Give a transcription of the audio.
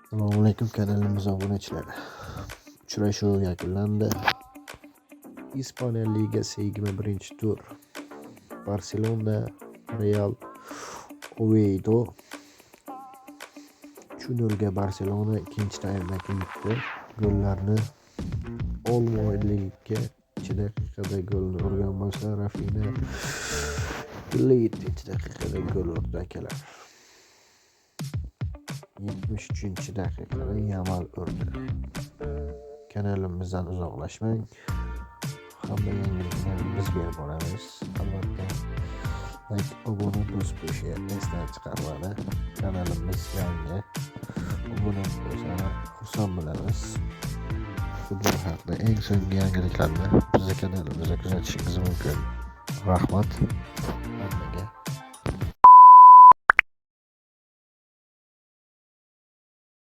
Assalomu alaykum, kanalimiz obunachilari. Uchrashuv yakunlandi. Ispaniya Ligasi 21-tur. Barselona Real Oviedo 3-0 ga Barselona ikkinchi taymda yutdi. Gollarni Olmo 52-daqiqada golni urgan bo'lsa, Rafina 57-daqiqada gol urdi, akalar. 73-daqiqada Yamal urdi. Kanalimizdan uzoqlashmang. Hamma yangiliklarni biz berib boramiz. Albatta, like, obuna bosib qo'yishni esdan chiqarmadi. Kanalimiz yangi. Obuna bo'lsalar, xursand bo'lamiz. Futbol haqida eng so'nggi yangiliklarni bizni kanalimizda kuzatishingiz mumkin. Rahmat hammaga.